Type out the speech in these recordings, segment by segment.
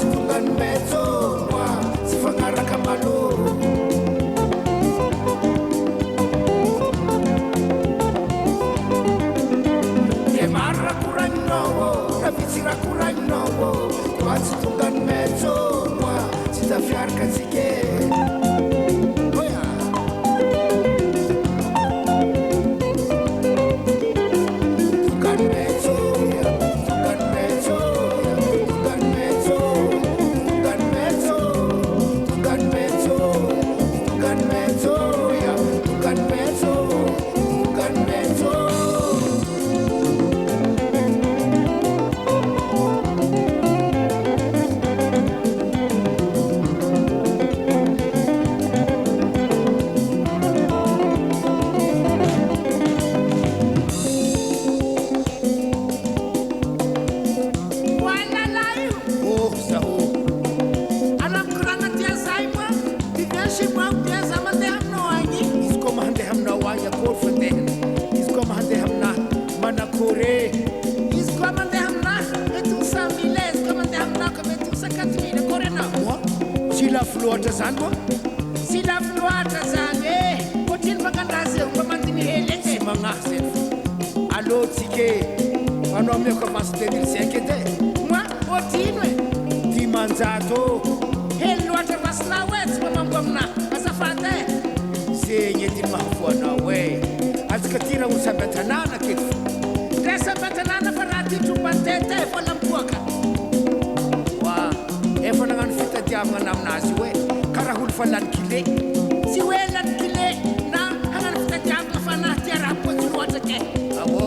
tsy tonga ny metso moa tsy fagnaraka malo. Ndre maro raha koragninao ô, na vitsy raha koragninao ô, koa tsy tonga ny metso moa tsy tafiaraka antsika e. Oya! Tonga ny metso, tonga ny metso, tonga ny metso, tonga ny metso, tonga ny metso, tonga ny metso, tonga ny metso, tonga ny metso. Walala io. Oh, zaho. Anao mikoragna tia zay moa, tu viens chez moi ou bien za mandeha aminao agny? Izy koa mahandeha aminao agny akory fandehana. Izy koa mahandeha aminahy manakory e. Izy koa mandeha aminahy mety ho 100 000 e, izy koa mandeha aminao ka mety ho 50 000, akory anao? Moa tsy lafo loatra zany moa? Tsy lafo loatra zany e. Ohatrino magnandrazy eo, mba mandiny hely eky Tsy e. magnahy zay fa. Allô tsika e. Anao amiako avance 2005 edy e. Moa ohatrino e? 500 ô. Hely loatra avasinao e, tsy mba mambo aminahy. Azafady e. Zegny edy ny mahavoanao e. Antsika ty raha olo samby an-tanàna aketo fo. Ndre samby an-tanàna fa raha ty tromba-tete e, vola miboaka. Oa, efa nagnano fitadiavagna ana aminazy io e. Karaha olo fa lany kile. Tsy hoe lany kile na hagnano fitadiavagna fa na tia raha pôjy loatra ke. Awô.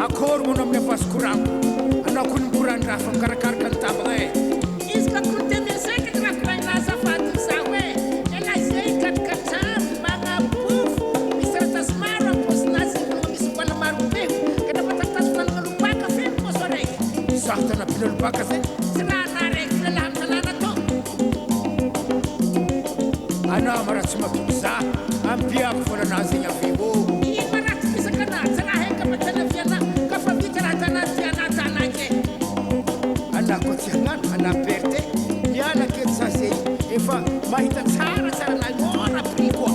Akory moa anao amin'ny avasy koragno. Anao kony mikoragny raha fa mikarakaraka ny tabagna e. Izy ka kony 2005 ty raha koragnina azafady zaho e. Ela zay katrikatrano magnapofo. Misy taratasy maro am-paosinazy no misy vola maro be. Ka dafa taratasy volanana lobaka feno paosy araiky. Zaho tanampina lobaka zay. Tsy raha na araiky lalahy amy tanàna tô. Anao ma raha tsy matoky za, ampiako volanazy igny avy eo. Ino ma raha tsy fisaka ana, tsy raha haiko fa tanaviana ka fa vita raha tana tiana tana ke. Anah koa tsy hagnano, anah perte. Miala aketo za zay efa mahita tsara tsara anahy mora prix koa.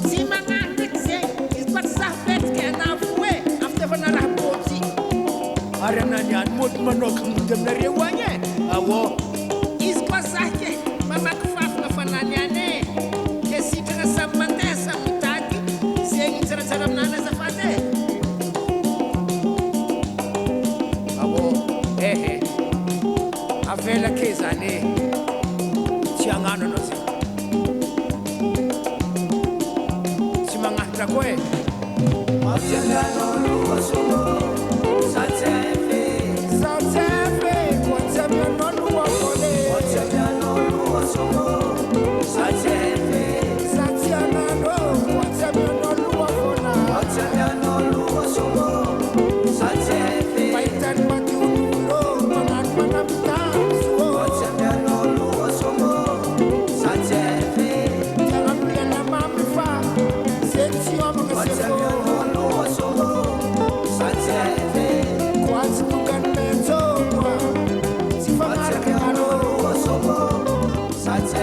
Tsy magnahy ndraiky zegny, izy koa tsy zaho betriky anah fo e, amin'ny fitiavana raha pôjy. Ary anah niany mody manoka mody aminareo agny e. Awô. Izy koa zahy ke mamaky fafagna fa nany any e. Ke sitrana samy mandeha samy mitady zegny tsaratsara aminany azafady e. Awô, ehe. Avela ke zany e. Tsy hagnano anao zay. Tsy magnahitra koa e. Za tsy hafa e, koa tsy amianao loha foana e. Za tsy hagnano, koa tsy amianao loha foana. Mahita ny madiololo, magnano manambitamby ô. Tiagnano lena mamy fa zay tsy homagna sefo. Koa tsy tonga ny metso moa tsy fagnaraka anao. Za tsy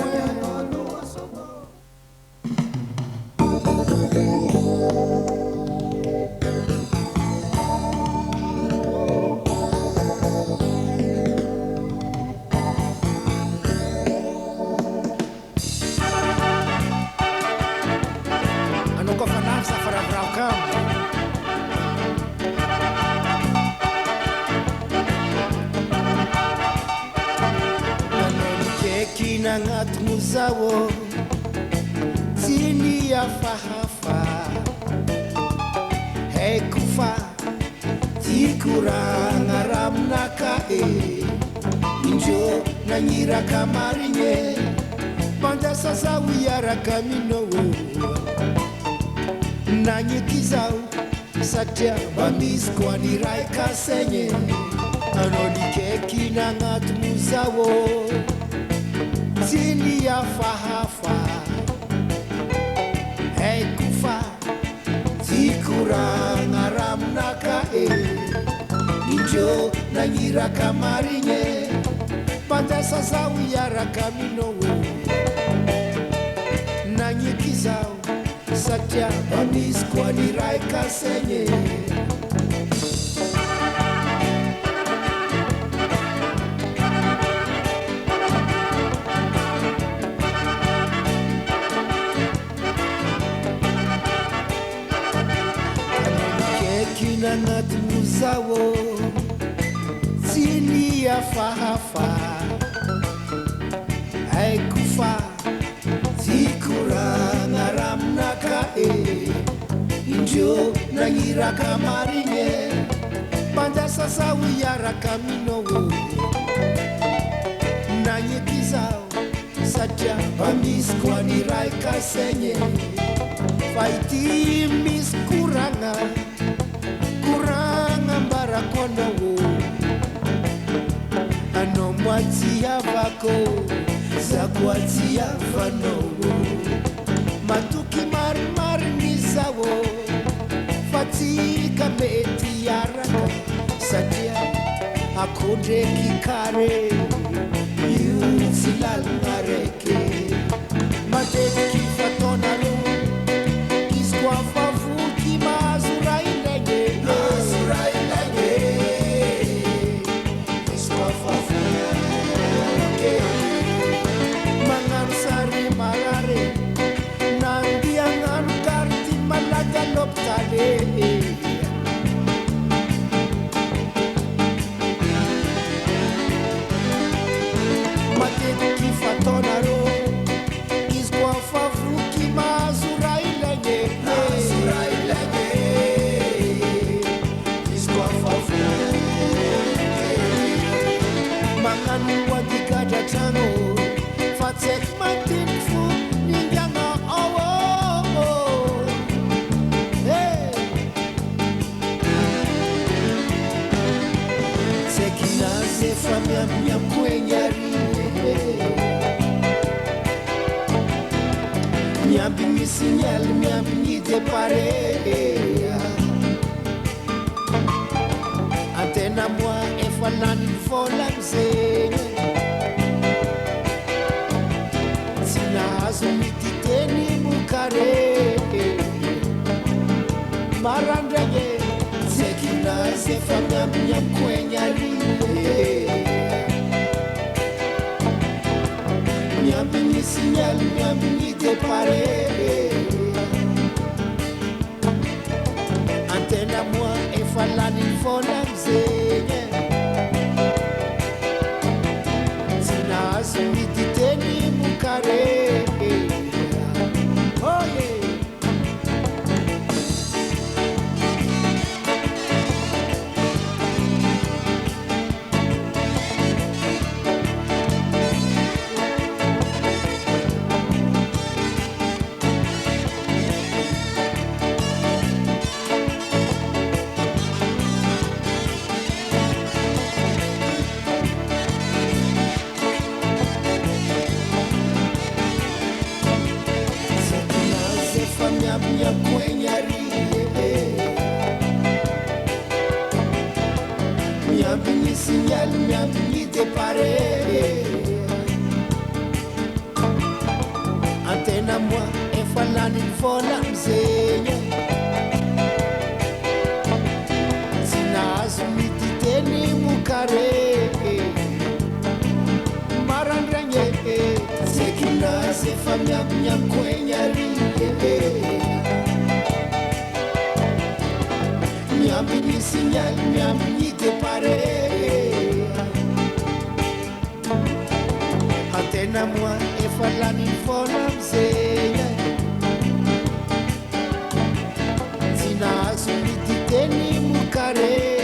hagnano ma somay. Anao koa fa navy za fa ravoravo kamo. Anao nikaiky nagnatogno zaho tsy nihafahafa. Haiko fa tikoragna raha aminaka e. Indreo nagniraka marigny, mandasa zaho hiaraka aminao. Nagneky zaho satria mba misy koa ny ray kasaigny. Anao nikaiky nagnatony zaho, tsy nihafahafa. Haiko fa tikoragna raha aminaka e. Indreo nagniraka marigny, mandasa zaho hiaraka aminao. Nagneky zaho satria mba misy koa ny ray kasaigny. Anao nikaiky nagnatony zaho, tsy nihafahafa. Haiko fa tikoragna raha aminaka e. Indreo nagniraka marigny, mandasa zaho hiaraka aminao. Nagneky zaho satria mba misy koa ny ray kasaigny. Fa ity misy koragna, koragna ambarako anao. Anao moa tsy havako, za koa tsy havanao. Matoky marimariny zaho fa tsika mety hiaraka, satria akondreky kare io tsy lalina raiky. Matetiky fataonareo izy koa fa voky mahazo raha ilaigny, mahazo raha ilaigny. Izy koa fa voky magnano sary marary, nandia hagnano carte malady à l'hôpital. Matetiky fataonareo izy koa fa voky mahazo raha ilaigny, mahazo raha ilaigny. Izy koa fa voky magnano adigadra trano, fa tsy haiko mandiniky fo nindiana ao. Hey! Tsy haiko inazy efa miambiamby egny ary, miambigny signal, miambigny départ. Antena moa efa lany vola amizegny, tsy nahazo mititeny mokare marandragny. Tsy haiko inazy efa miambiamby egny ary, miambigny signal, miambigny départ. Antena moa efa lany vola amizegny, tsy nahazo mititeny mokare. Oh yeah. Tsy haiko inazy efa miambiamby egny ary, miambigny signal, miambigny départ. Antena moa efa lany vola amizegny, tsy nahazo mititeny mokare marandragny. Tsy haiko inazy efa miambiamby egny ary, miambigny signal, miambigny départ. Antena moa efa lany vola amizegny, tsy nahazo mititeny. Manankarena.